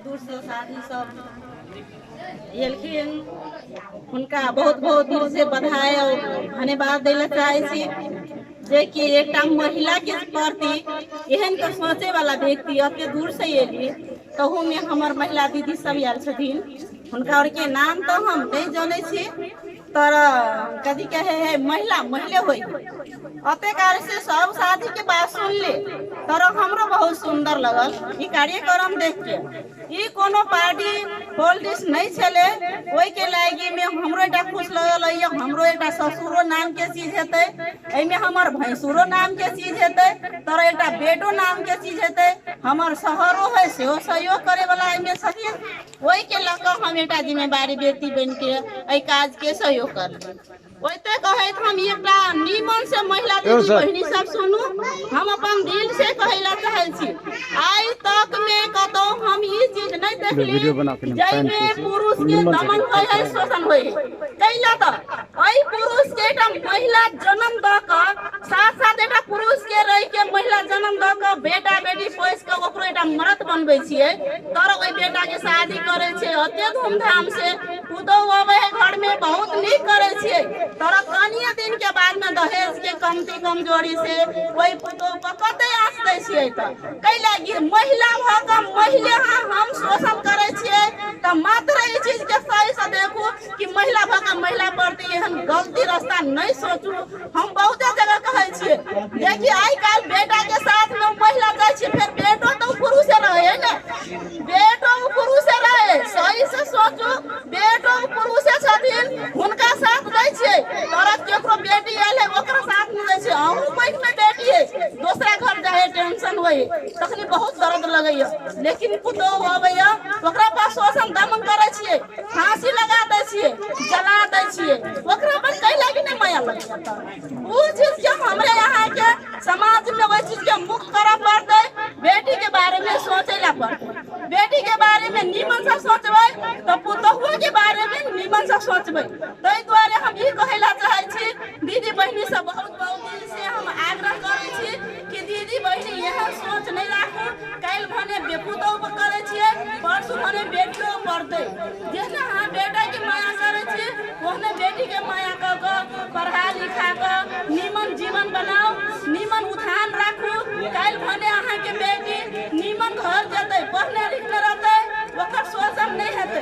दूरसँ साथी सब एलखिन, हुनका बहुत बहुत दिल से बधाई और धन्यवाद दै लए चाहै छी, जेकि एकटा महिला के प्रति एहन के सोचे वाला व्यक्ति एते दूर से एली। तहूमे हमर महिला दीदी सब आयल छथिन, हुनका आरके नाम तऽ हम नहि जनै छी, तर कथी कहे है, महिला महिले होइ अते कार्य से सब साथी के बात सुनले, तर हमरो बहुत सुंदर लगल ई कार्यक्रम देख के। ई कोनो पार्टी पॉलिटिक्स नहीं छले, ओहि के लागी में हमरो एकटा खुश लगल है। हमरो एकटा ससुरो नाम के चीज हेतै, एहिमे हमर भैंसुरो नाम के चीज हेतै, तर एकटा बेटो नाम के चीज हेतै, हमर शहरो है सेहो सहयोग करे वाला एहिमे छथिन। ओहि के लऽ कऽ हम एकटा जिम्मेवारी व्यक्ति बनि के एहि काज के सहयोग करबै। ओते कहैत हम एकटा नीमन से महिला दीदी बहिनी सब सुनू, हम अपन दिल से कहै ला चाहै छी, आइ तक में कतौ हम ई चीज नहीं देखली जाहिमे पुरुष के दमन होइ है, शोषण होइ है। कैला तऽ एहि पुरुष के एकटा महिला जन्म दऽ कऽ साथ साथ एकटा पुरुष के रहि के महिला जन्म दऽ कऽ बेटा बेटी पोसि कऽ ओकरो एकटा मरद बनबै छियै, तर ओहि बेटा के शादी करै छियै अते धूमधाम से, पुतोहु अबै है घर में बहुत नीक करै छियै, तर कनिये दिन के बाद में दहेज के कमती कमजोरी से ओहि पुतोहु पर कते आँच दै छियै। तऽ कैला कि महिला भऽ कऽ महिले हम शोषण करै छियै, तऽ मात्र ई चीज के सही से देखू कि महिला भऽ कऽ महिला प्रति एहन गलती रास्ता नहीं सोचू। हम बहुते जगह कहै छियै जेकि आइ काल्हि बेटा के साथ में महिला जाइ छै, फेर बेटो तऽ पुरुषे रहै है ने, बेटो पुरुषे रहै, सही से सोचू, बेटो पुरुषे छथिन, हुनका साथ दै छियै, तोरा केकरो बेटी आयल है ओकरा साथ नहि दै छियै। अहूँ पैघ में बेटी है, दोसरा घर जाइ है टेंशन होइ तखनी बहुत दर्द लगैया, लेकिन पुतोहु अबैया ओकरा पास शोषण दमन करै छियै, फांसी लगा दै छियै, जला दै छियै, ओकरा पर कै लागी नहि माया लगैया। ओ चीज के हमरे यहाँ के समाज में ओहि चीज के मुक्त करऽ पड़तै, बेटी के बारे में सोचे ला पड़तै, बेटी के बारे में नीमन से सोचबै तऽ पुतोहुओ के बारे में नीमन से सोचबै। ताहि दुआरे हम ई कहै ला चाहै छी दीदी बहिनी सब बहुत बहुत दिल से हम आग्रह करै छी कि दीदी बहिनी एहन सोच नहीं राखू, काल्हि भने पुतोहु करै छियै परसू भने बेटियो पड़तै। जेहने अहाँ बेटाके माया करै छी ओहने बेटीके माया कऽ कऽ पढ़ा लिखा कऽ नीमन जीवन बनाउ, नीमन उत्थान राखू। काल्हि भने अहाँके बेटी नीमन घर जेतै, पढ़ने लिखने रहतै, ओकर शोषण नहि हेतै,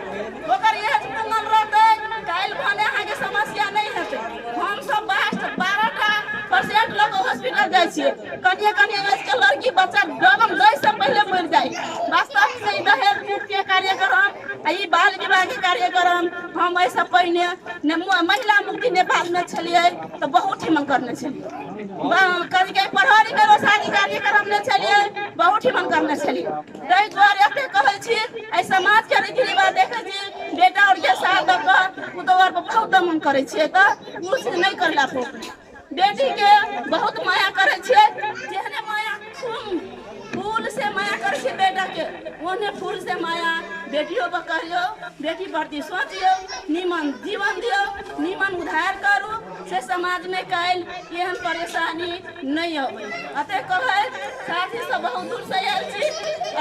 ओकर एज पुंगल रहतै, काल्हि भने अहाँके समस्या नहि हेतै। हमसब 12% लऽ कऽ हॉस्पिटल जाइ छियै, कनिये कनिये एज के लड़की बच्चा जन्म दै से पहिले मरि जाइ। वास्तवमे ई दहेज मुक्त के कार्यक्रम आ ई बाल विवाह के कार्यक्रम हम एहिसँ पहिने महिला मुक्ति नेपालमे छलियै तऽ बहुत ठिमन करने छलियै, कथी प्रहरी मेरो शादी कार्यक्रम ने छलियै, बहुत ठिमन करने छलियै। ताहि दुआरे एते कहै छी एहि समाजके रीति रिवाज देखै छी बेटा आओर के साथ दऽ कऽ पुतोहु आर पर बहुत दमन करै छियै, तऽ ओ चीज नहि करला पड़तै। बेटी के बहुत माया करै छियै, जेहने माया फूल से माया करै छियै बेटा के ओहने फूल से माया बेटियो पर करियौ, बेटी प्रति सोचियौ, नीमन जीवन दियौ, नीमन उद्धार करू, से समाज में काल्हि एहन परेशानी नहीं अबै। अते कहै साथी सब बहुत दूर से आयल छी,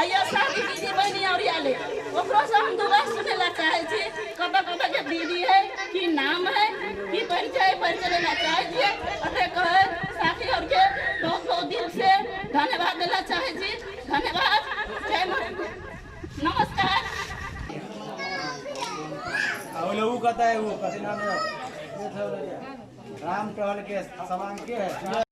आइयो साथी दीदी बहिनी और आयल है, ओकरो से हम दुआ सुनै ला चाहै छी, कतऽ कतऽ के दीदी है, की नाम है, की परिचय परिचय लेना चाहै छियै। अते कहै साथी और के बहुत बहुत दिल से धन्यवाद देला चाहै छी। धन्यवाद, जय माता, नमस्कार। वो कहता है वो कथी नाम है राम टहल के सामान के है।